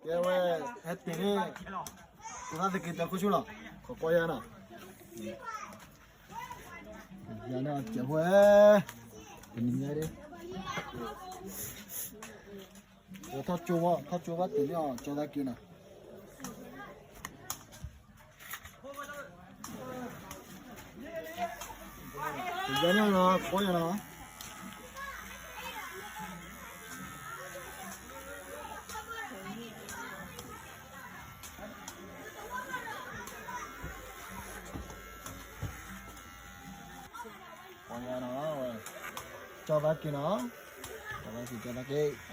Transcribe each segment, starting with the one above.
ကဲဝဲ, ဟဲတ့ၢ်န့ၣ်, ဖိသၣ်သက့တၢခိၣ်ဆူၣ်လီၤ, ခိးကွၢ်ယၤနီၤ, ယၤန့ၣ်ကဲဝဲ, တနံၤညါဒ်, ထီၣ်ကၠိဘၣ်, ထီၣ်ကၠိဘၣ်တ့ၢ်န့ၢ်အီၤ ကၠီသးက့နီၤ. ယၤန့ၣ်နီၤ, ခိးယၤနီၤ. ပှၤယၤနီၤ, ကၠီသးက့နီၤ, ကၠီသးက့, ကၠီသးက့.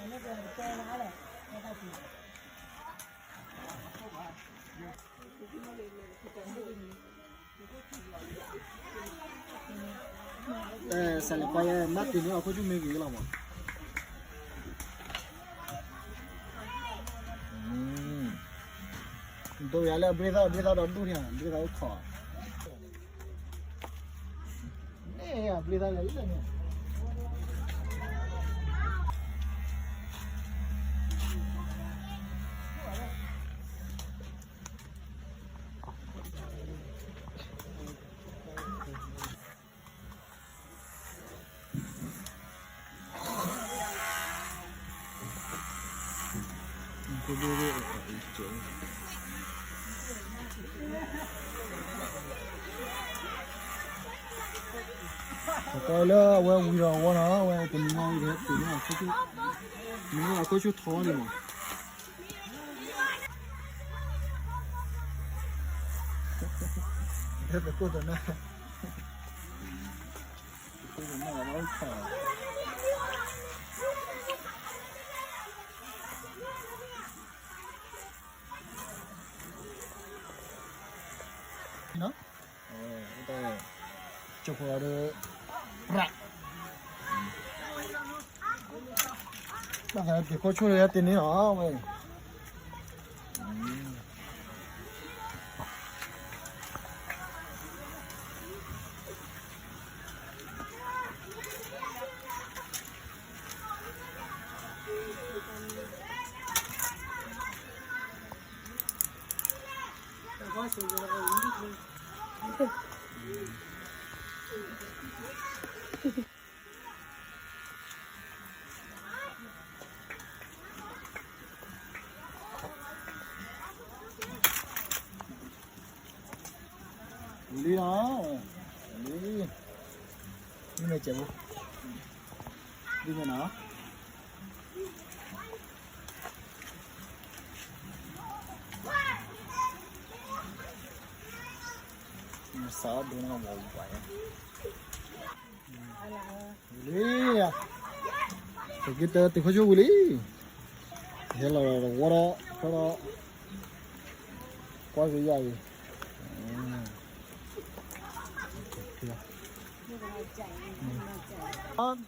စးလၢပှၤလၢမၤတ့ၢ်န့ၢ်အီၤခိၣ်ဆူၣ်မ့ၢ်ဂ့ၤလီၤမး. ဒိးယၤလၢအဘျ့သၣ်, အဘျ့သၣ်ဒီးဒိၣ်န့ၣ်, အဘျ့သၣ်အိၣ်ခိး, န့ၣ်အဘျ့သၣ်လၢအံၤလၢန့ၣ်. ကဲလၢအဝဲဝံၤဒီးအဝဲနီၤ, အဝဲတနံၤညါအံၤဟဲတ့ၢ်န့ၢ်အခိၣ်ဆူၣ်, မ့ၢ်အခိၣ်ဆူၣ်ထီန့ၣ်မး. ဟဲသကိးသနၢ်, သကိးသနၢ်လီၤ, ကၠိဖိဒီး, ဘၣ်သးတ့ၢ်ခိၣ်ဆူၣ်လၢတ့ၢ်န့ၢ်အီၤဝဲ. ဝံၤလံနီၤ, ဝံၤလံ, ဒ်န့ၣ်ကဲးဖိ, ဒ်န့ၣ်နီၤ, စးဒိၣ်နီၤဝဲဝဲ, ဝံၤလံ, သက့တၢတ့ၢ်ခိၣ်ဆူၣ်ဝံၤလံ, ဟဲလီၤဒီးဝီဒီး, ဒီး, ကွၢ်က့ၤယၤအံၤ, တ့ၢ်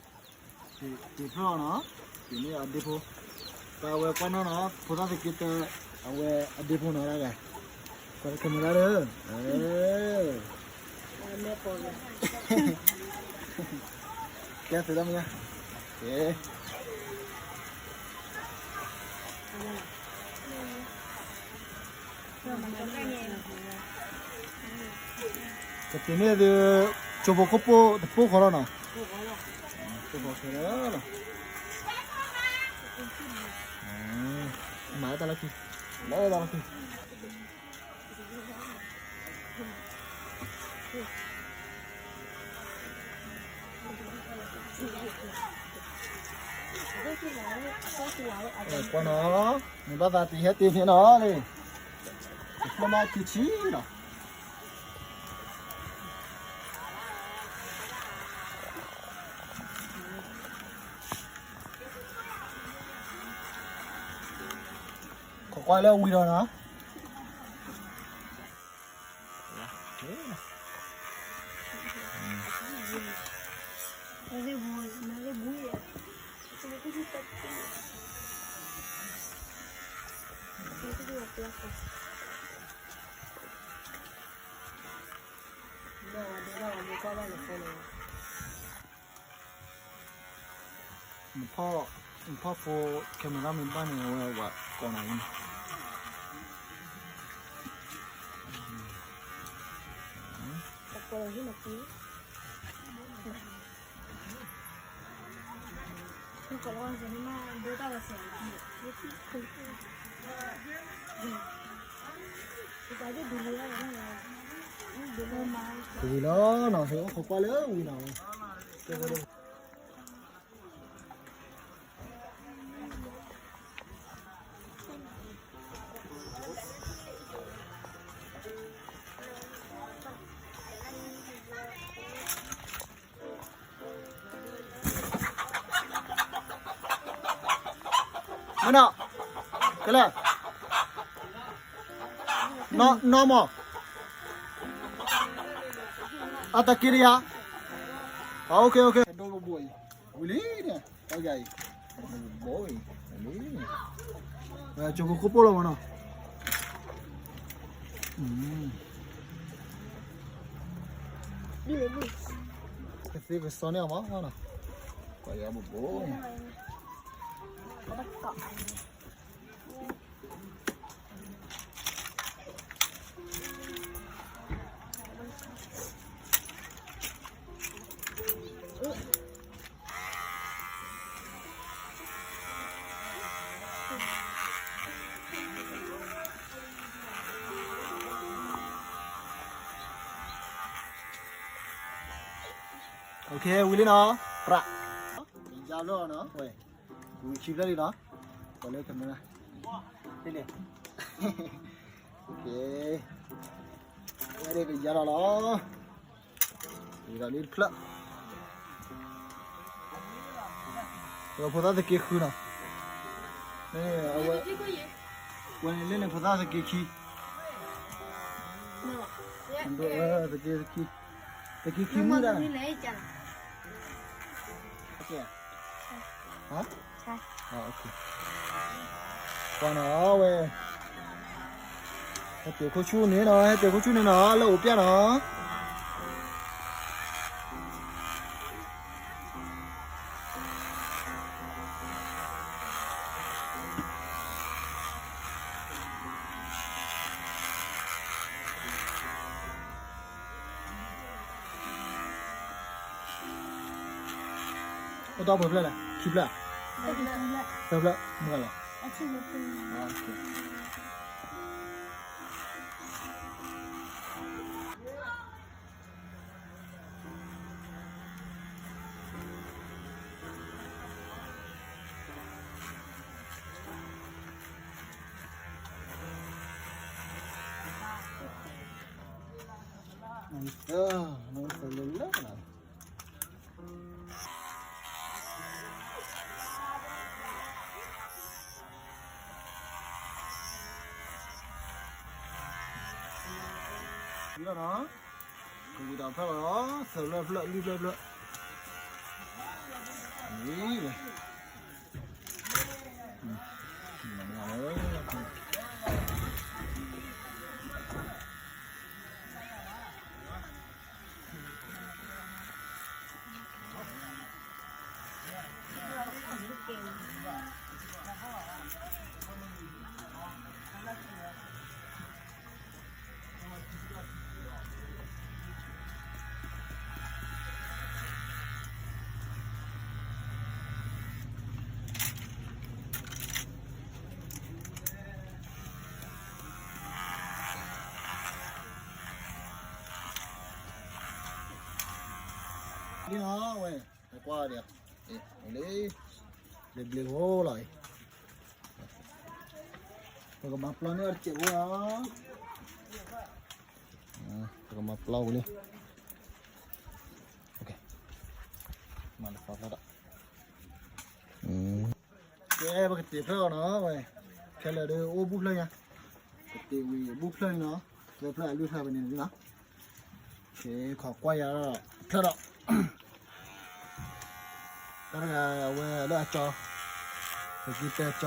ဖျီၣ်နီၤ, တ့ၢ်န့ၢ်အဒ့ဖိ, ပဝဲကွၢ်နီၢ်နီၤ, ဖိသၣ်သက့တၢ, အဝဲအဒ့ဖိနီၤဒၣ်, ကွၢ်တၢ် camera ဒီး, ကဲသုးဒၣ်မယါ, ကဲ ကတ့ၢ်န့ၢ်သု, ကၠိဖိခိၣ်ပိၢ်တပိၢ်ဃီလီၤနီၤ, ပိၢ်ဃီခဲလၢာ်လီၤ, မၤတၢ်လီၢ်ခံ, လီၤတၢ်လီၢ်ခံ. ကွၢ်နီၤ, မ့ၢ်ဘၣ်သးတ့ၢ်ဟဲတ့ၢ်န့ၣ်နီၤလံ, တဖျၢၣ်မးခံဆံလီၤ. ခိးကွၢ်လၢဝံၤဒီးနီၤ. နဖီၣ်ဖိ camera မ့ၢ်ဘၣ်န့ၣ် အဝဲဝဲကိးနၤအံၤ ဝံၤလီၤနီၤ, ဟဲအိၣ်ခိးကွၢ်လၢဝံၤနီၤ. မ့ၢ်နီၤ, ကလဲၣ်, နီၢ်မး, အတက့ၤတယၤ, အိၣ်ခ့ အိၣ်ခ့, ဒိၣ်ကဘိအံၤ, ဝံၤလံန့ၣ်, တဂၤအံၤ, ဘိအံၤ, ဝံၤလံ, ကၠိဖိခိၣ်ပိၢ်လီၤမးနီၤ. ကသ့ကစီန့ၢ်အီၤမးနီၤ, ပှၤယၤဘိဘိန့ၣ်. အိၣ်ခ့ ဝံၤလံနီၤ, ပြး, ယါလီၤနီၤ, ဝဲ, ဝံၤခံဖျၢၣ်လံနီၤ, ပှၤလၢကမၢ, လံန့ၣ်, အိၣ်ခ့, ဝဲဒၣ်ကယါလီၤလီၤ. ဒီးလံတဖျၢၣ်, ဝဲဖိသၣ်သက့ဃုနီၤ, အဝဲ, ဝဲန့ၣ်လၢန့ၣ်ဖိသၣ်သက့ခံ, သက့ခံ, သက့ခံမုၢ်ဒၣ်, ဟါ, ပှၤနီၤဝဲ, ဟဲက့ၤခိၣ်ဆူၣ်န့ၣ်နီၤ, ဟဲက့ၤခိၣ်ဆူၣ်န့ၣ်နီၤ, လၢအိၣ်ပျဲၢ်နီၤ. အိၣ်တ့ၢ်ပှဲၤဖျၢၣ်လဲၣ်, ခံဖျၢၣ်, သၢဖျၢၣ်, မုၢ်ဂၤလဲၣ်. လီၤနီၤ, ကဝံၤတၢ်ဖျၢၣ်လီၤ, သၢဖျၢၣ်ဖျၢၣ် လွံၢ်ဖျၢၣ်ဖျၢၣ်, ဝံၤဝဲ. လံနီၤဝဲ, ကွၢ်ဒီး, လံ, ဘျ့ဘျ့ဖိလီၤအံၤ, ပကမၤပျီန့ၢ်အီၤတစဲးဖိလီၤ, ပကမၤပျီဝံၤလံ, မၤလၢသီဖျၢၣ်ဒီး, ကဲ ပကတ့ၢ်ဖျၢၣ်အီၤနီၤဝဲ, ခဲလၢာ်ဒီးအိၣ်ဘူၣ်ဖျၢၣ်ညါ, ကတ့ၢ်ဝံၤဘူၣ်ဖျၢၣ်န့ၣ်နီၤ, သၢဖျၢၣ်အလွံၢ်ဖျၢၣ်ဖဲန့ၣ်နီၤ, ကဲ ခိးကွၢ်ယၤဒီး ဖျၢၣ်ဒီး, တၢ်တဂၤအဝဲလၢအကၠီ, ပက့ၤတဲအကၠီ,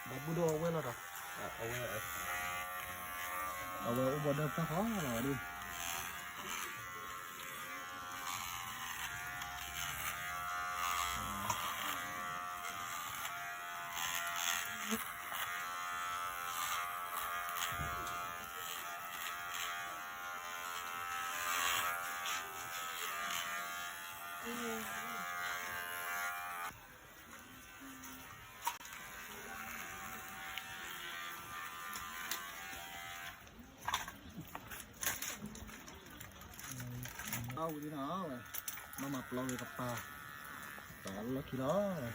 ဒီပုၢ်ဒီဝဲၢ်လီၤဒီး, အဝဲ, အဝဲအိၣ်ဘီဒၢဖျၢၣ်ဃီလီၤဒ် လီၤနီၤ, ဝံၤလံနီၤဝဲ, ဘၣ်မၤပျီဝဲကပၤ, တၢ်လီၢ်ခံလီၤဝဲ.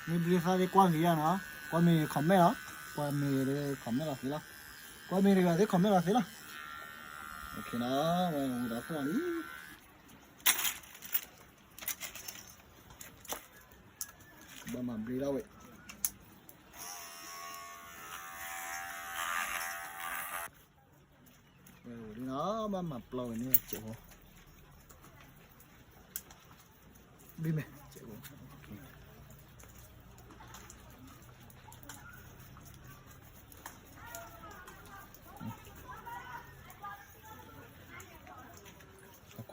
မ့ၢ်ဘျုးသးသ့ကွၢ်ဂ့ၤယါနီၤ, ကွၢ်မ့ၢ် comment လီၤ, ကွၢ်မ့ၢ် comment လီၤသ့လီၤ, ကွၢ်မ့ၢ်တဂၤသ့ comment လီၤသ့လီၤ. ဝံၤဒီးဖျၢၣ်လံ ဘၣ်မၤဘျ့ဒၣ်ဝဲ, ဝဲဝံၤလံနီၤ ဘၣ်မၤပျီဝဲန့ၣ်စဲးဖိ, ဘံမဲ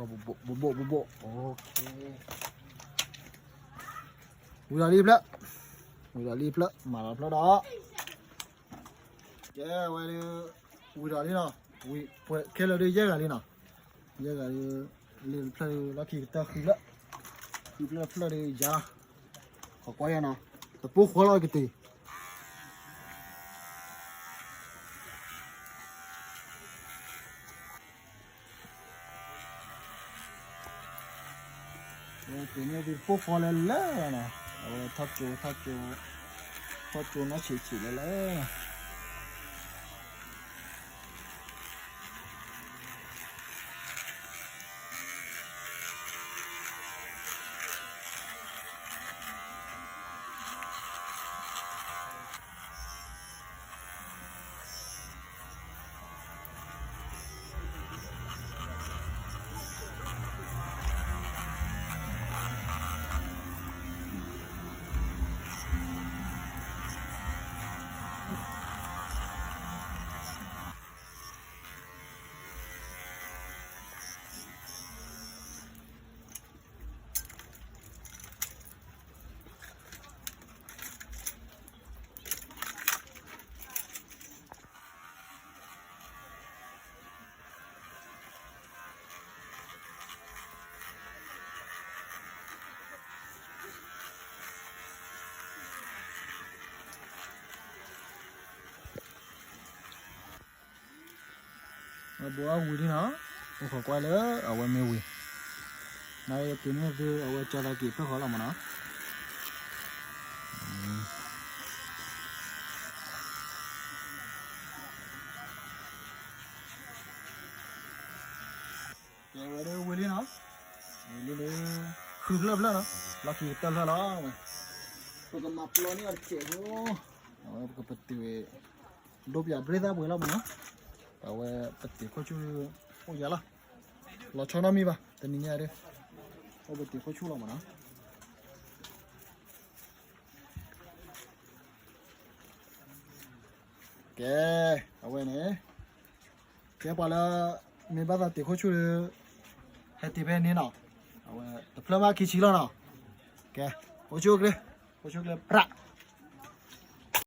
ာ် ဘိးဘိးဘိးဘိး ဝံၤဒီးလံဖျၢၣ်, ဝံၤဒီးလံဖျၢၣ် မၤလီၤဖျၢၣ်ဒီး, ကဲဝဲဒၣ်, ဝံၤဒီးလံနီၤ, ဝံၤခဲလၢာ်ဒ်ယဲၢ်ဂၤလံနီၤ, ယဲၢ်ဂၤဒ်, လံဖျၢၣ်လီၢ်ခံကတၢၢ်ဃုဖျၢၣ်, ဃုဖျၢၣ်ဖျၢၣ်ဒ်ယါ, ခိးကွၢ်ယါနီၤ, တပိၢ်ဃီလီၤကတ့ၢ် ဝဲသ့ၣ်န့ၣ်သ့ၣ်ပိၢ်ဃီလၢလၢနီၤ, အဝဲထီၣ်ကၠိ ထီၣ်ကၠိ, ထီၣ်ကၠိနီၢ်ဆံးဆံးလၢလၢ အဘိးအဝံၤလံနီၤ, အိၣ်ခိးကွၢ်လၢအဝဲမ့ၢ်ဝံၤ, နက့ၤန့ၣ်သုအဝဲကၠီသးက့ၤဖျၢၣ်ဃီလီၤမးနီၤ. ကဲဝဲဒၣ်ဝံၤလံနီၤ, ဝံၤလံလၢ ဃုဖျၢၣ်ဖျၢၣ်နီၤ, လီၢ်ခံကတၢၢ်ဖျၢၣ်လီၤ, ပကမၤပျီန့ၢ်အီၤတစဲးဖိ, အဝဲပကပတုာ်ဝဲ ဒိးပၠးဘြ့သၣ်ပှဲၤလီၤမးနီၤ, အဝဲပတ့ၤခိၣ်ဆူၣ်အိၣ်ယၤလီၤ, လီၤဆီနီတမံၤဘၣ် တနံၤညါဒီး, အိၣ်ပတ့ၤခိၣ်ဆူၣ်လီၤမးနီၤ. ကဲ, အဝဲန့ၣ်, ကဲပှၤလၢ မ့ၢ်ဘၣ်သးတ့ၤခိၣ်ဆူၣ်ဒီး, ဟဲတ့ၤဖဲန့ၣ်နီၤ, အဝဲတဖျၢၣ်မးခံဆံလီၤနီၤ, ကဲ, အိၣ်ဆူၣ်အိၣ်ချ့, အိၣ်ဆူၣ်အိၣ်ချ့ပြး